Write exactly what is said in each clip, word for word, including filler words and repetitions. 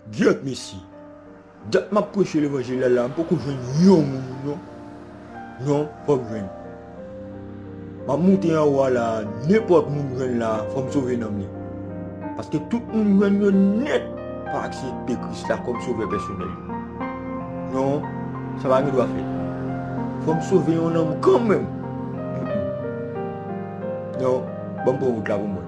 Gyèt mesye, dat m ap preche levanjil la la, m poko jwenn yon moun non. Non, fò m jwenn. M ap moute anwo a la, nenpòt moun m jwenn la, fò m sove nanm li. Paske tout moun m jwenn yo nèt pa aksepte Kris la kòm sovè pèsonèl yo. Non, sa pa gen dwa fèt. Fò m sove yon nanm kanmenm. Mm-mm. Non, ban m pran wout la pou mwen.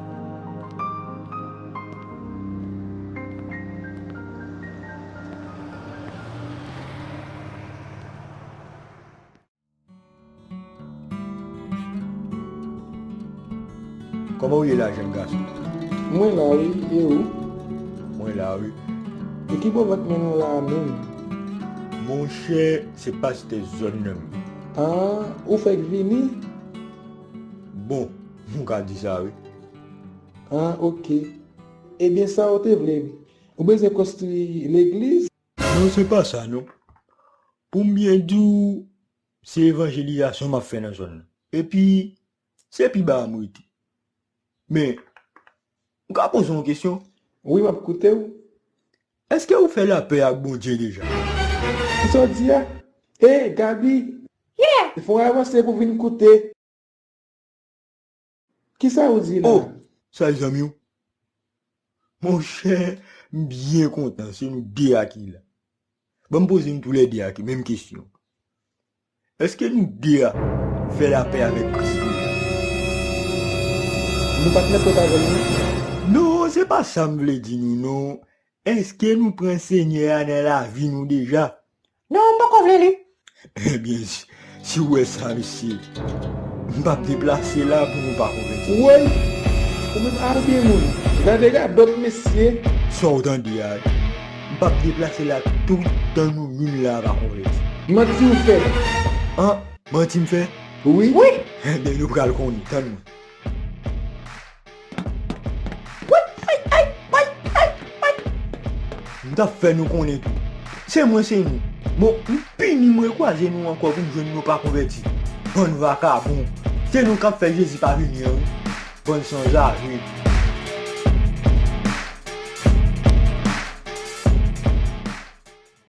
Kòman w ye la, jèn gason? Mwen la wi, e ou? Mwen la wi. E ki bò vant men nou la a menm? Monchè, se pastè zòn nan m ye. Ah, ou fèk vini? Bon, ou ka di sa wi. Ah, oke. Ebyen, sa ou te vle? Ou bezwen konstwi legliz? Non, se pa sa non. Pou m byen di w, se evanjelizasyon m ap fè nan zòn nan. Epi, se pi ba a m rete. Men, m ka poze w yon kesyon? Wi, m ap koute w. Èske ou fè lapè ak Bondye deja? Kisa w di a? Ey, Gaby! Yeah! Fè w avanse pou vin koute. Kisa ou di la? Oh, sa zanmi w? Monchè, m byen kontan, se nou de a ki la. Ban m poze nou toulède a ki menm kesyon. Èske nou de a fè lapè avèk Kris deja? Nou pa t nan pèp avè l non? Non, se pa sa m vle di nou non. Èske nou pran Senyè a nan lavi nou deja? Non, m poko vle li. Ebyen, si, si w wè sa, mesye, m p ap deplase la pou nou pa konvèti. Woy! Ou menm a oubyen moun? Gade radòt, mesye! Sa w tande a, m p ap deplase la toutan nou youn la pa konvèti. Manti w fè! An, manti m fè? Wi. Wi! Ebyen, nou pral konnen, tann mwen. Woy, ay, ay, woy, ay, woy. M t ap fè nou konnen tou. Se mwen, se nou. Bon, m pini m rekwaze nou ankò pou m jwenn nou pa konvèti. Bann vakabon. Se nou k ap fè Jezi pa vini an wi. Bann sanzave.